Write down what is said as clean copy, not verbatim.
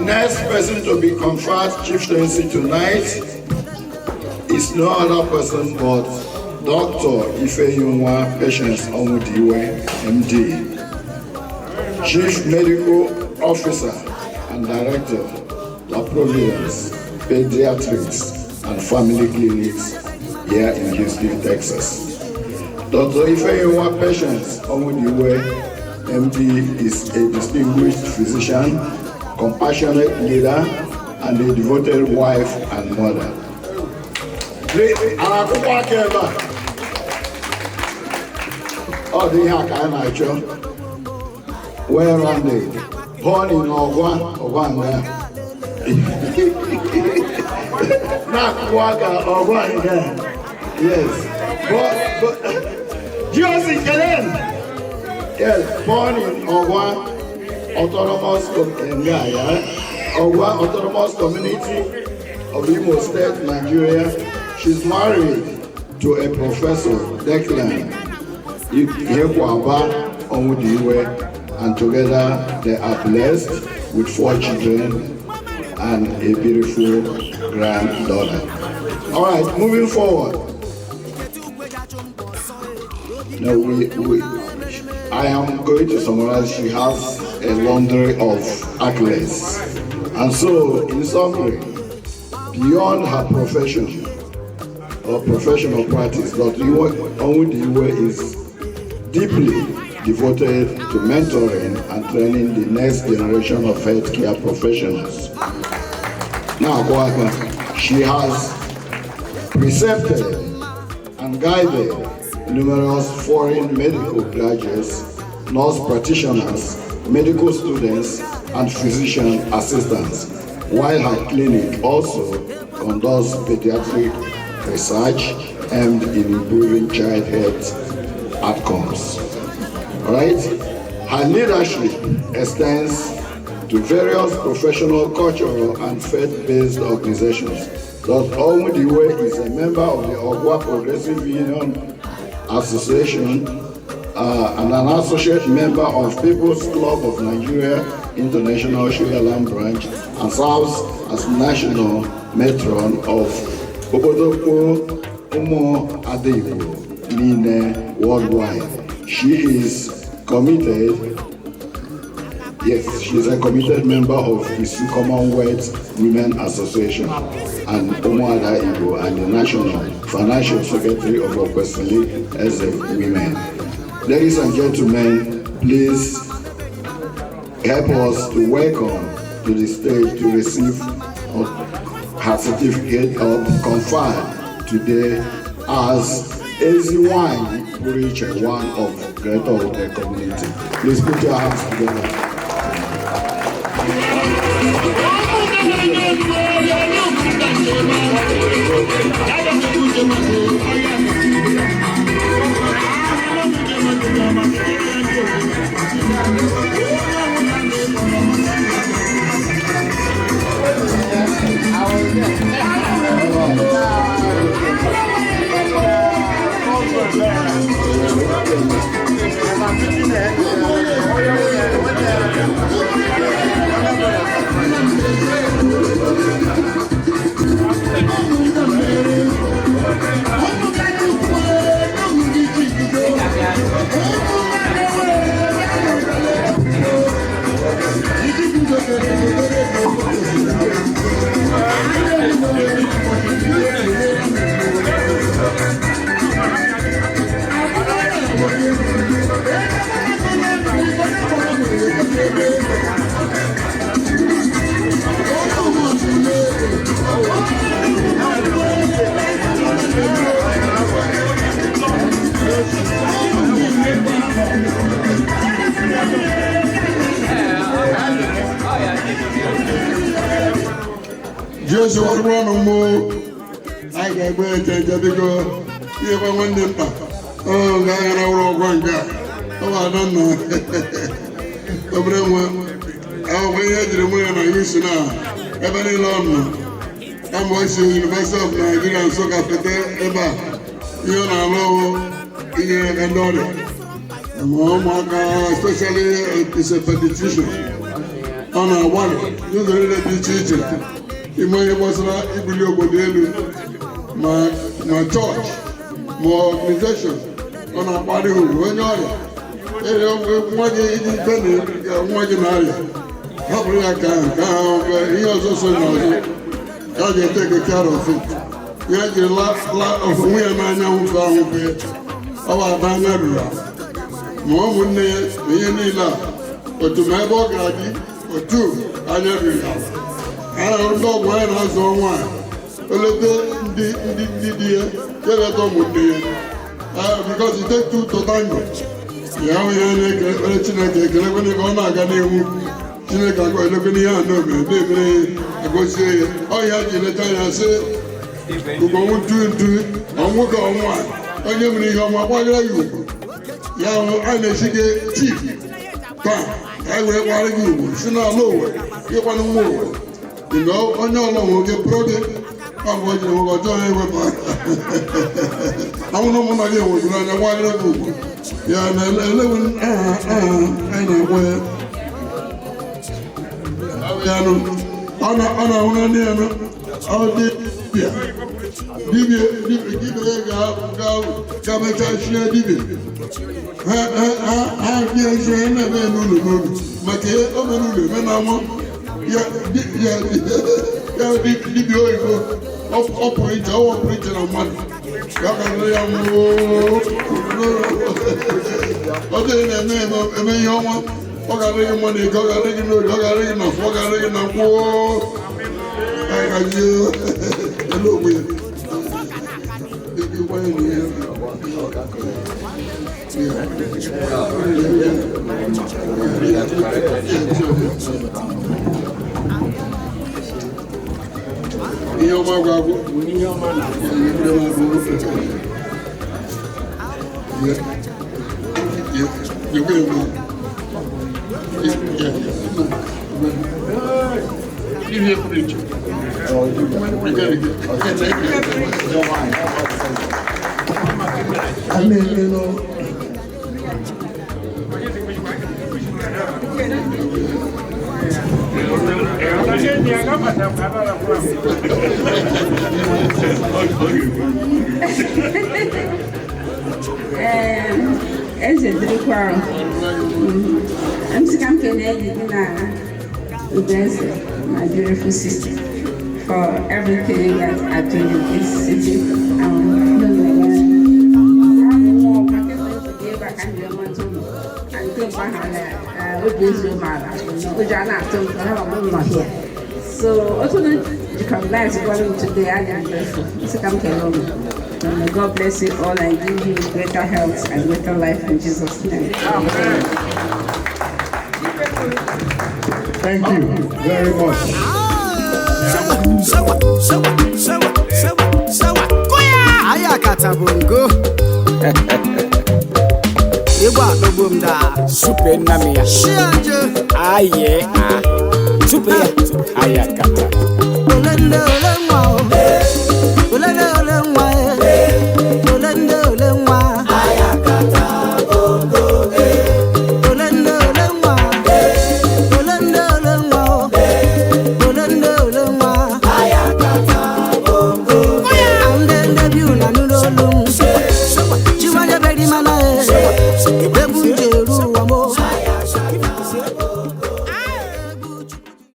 Next person to be conferred chieftaincy tonight is no other person but Dr. Ifeyinwa Patience Onwudiwe, MD, Chief Medical Officer and Director, La Providence Pediatrics and Family Clinics here in Houston, Texas. Dr. Ifeyinwa Patience Onwudiwe, MD, is a distinguished physician, compassionate leader, and a devoted wife and mother. Akwụkwọ aka ebe a. Ọ dị ihe a ka a na-achọ. Well rounded. Born in Ọgwa, Ọgwa nga. Na-akwụkwọ aka Ọgwa nga. Yes. But, GOC Kelen. Yes, born in Ọgwa Autonomous nga, yeah. Ọgwa Autonomous Community of Imo State, Nigeria. She's married to a professor, Declan Ihekwaba Onwudiwe, and together they are blessed with four children and a beautiful granddaughter. All right, moving forward. Now I am going to summarize. She has a laundry of accolades. And so, in summary, beyond her profession or professional practice, Dr. Onwudiwe is deeply devoted to mentoring and training the next generation of healthcare professionals. Now, she has precepted and guided numerous foreign medical graduates, nurse practitioners, medical students, and physician assistants, while her clinic also conducts pediatric research aimed in improving child health outcomes. All right? Her leadership extends to various professional, cultural, and faith-based organizations. Dr. Onwudiwe is a member of the Ogwa Progressive Union Association and an associate member of People's Club of Nigeria International Sugarland Branch, and serves as national matron of Obodoko Umu Adigbo Nine worldwide. She is committed. Yes, she's a committed member of Isu Commonwealth Women Association and Umuada Igbo and the National Financial Secretary of Okwesili Eze Women. Ladies and gentlemen, please help us to welcome to the stage to receive her certificate of conferred today as Ezinwanyi Pụrụ Iche, one of Greater Owerri community. Please put your hands together. Jesu ọrụ ọnụ mmụọ anyị ga-egbe eche eche, biko. Ihe kwa nwanne mkpa ọ ga-aghara ụrọ ọgwọ nke a, ọ bụ ada nna obere nwa ahụhụ ihe ejiri mụ ya na Houston a, ebe niile ọ nọ kama o si University of Nigeria Nsụka fete ebe a. Ihe ọ na-alụ inyere aka ndị ọrịa ma ụmụaka, especially is a pediatrician. Ọ na-agbalị n'ụzọ niile dị iche iche ime ihe gbasara ibuli obodo elu, ma ma chọọchị ma organization. Ọ na-akparị ugwu onye ọrịa. Ee, nwa gị iji mpe na nwa gị na-arịa, hapụrụ ya ka ahụ ka ahụ ihe ọzọ so n'ọzọ ka a ga-etake care of it. Ya jiri la onwe ya n'anya nwụfe ahụfe. Ọ bụ ada anya ruru ala ma ụmụnne ya na ihe niile a otu ma ebe ọ gara gị otu anya ruru ala. Anyị ndị ọgwụ anyị na-azụ nwaanyị eleta ndị di ya, ya eleta ụmụnne ya, because it take two to tango. Ya hụ ihe na-ekele ekpere Chineke, ekele kwene ka ọ na-aga n'ihu. Chineke akọ elekwe ihe a na-eme na-emere ya, agozie ya. Ọ ya ji leta ya sị ugonwu ntu ntu ọnwoke ọnwa onye mere ihe ọma gbagara ya ugwu. Ya hụ a na-esi gị chief taa ka anyị wee gbara gị ugwu si n'ala owe ịkwanụ nwa owe mgbe onye ọlọ nwoke bụrụ gị. Ọ bụ o jiri nwoke ọjọọ ya ewepụ anwụ na ụmụnna gị enwegoro anya gbagara gị ugwu. Ya na elewe aha aha anyị na-akpọ ya ya nụ. Ọ na-ahụ na ndị ya nụ ọ dị dibịa dibịa dibịa ga-ga mechaa chie dibịa ha ha ha ha bịa chie na-eme ya n'ụlọ n'ụlọ maka ihe o mere ụlọ eme na ama ya ya ya dibịa oyibo. Ọ pụrụ iche, ọ pụrụ iche na mmadụ ya ka ya nwụọ. Ọ dịghị na-eme eme ihe ọma. Ọ ga-adị gị mma n'ike, ọ ga-adị gị n'oge, ọ ga-adị gị n'afọ, ọ ga-adị gị na nkwụ. Anyị gazie elu onwe ya. Ịkwanye na ihe. Ihe ọma gwa agwụ. Ihe ọma na Yeah. Yeah. Yeah. Yeah. Ihe pụrụ iche. Okay, thank you. Amen. Eze dịrịkwa m sị ka m kelee gị na Udeze, my beautiful sister, for everything you guys are doing in this city. No, no, no. Ụjọ na-atụ m ka ha ma m nọ here. So, otu na recognize one today, I am grateful. Sị ka m kelee unu. And may God bless you all and give you greater health and greater life in Jesus' name. Amen. Thank you very much. Sawa, sawa, sawa, sawa, sawa, Ayakata bongo. Igbo akpọgbu m daa. Supe nami ya. Shianje. Aye a. Supe ya. Ayakata. Ole nde ole nwa o. Ole nde ole nwa e. Ole nde ole nwa. Ayakata bongo. Ole nde ole nwa. Ole nde ole nwa o. Ole nde ole nwa. Ayakata bongo. Ndị nde bi una n'ụlọ olu m. Chiwanye beri mana e.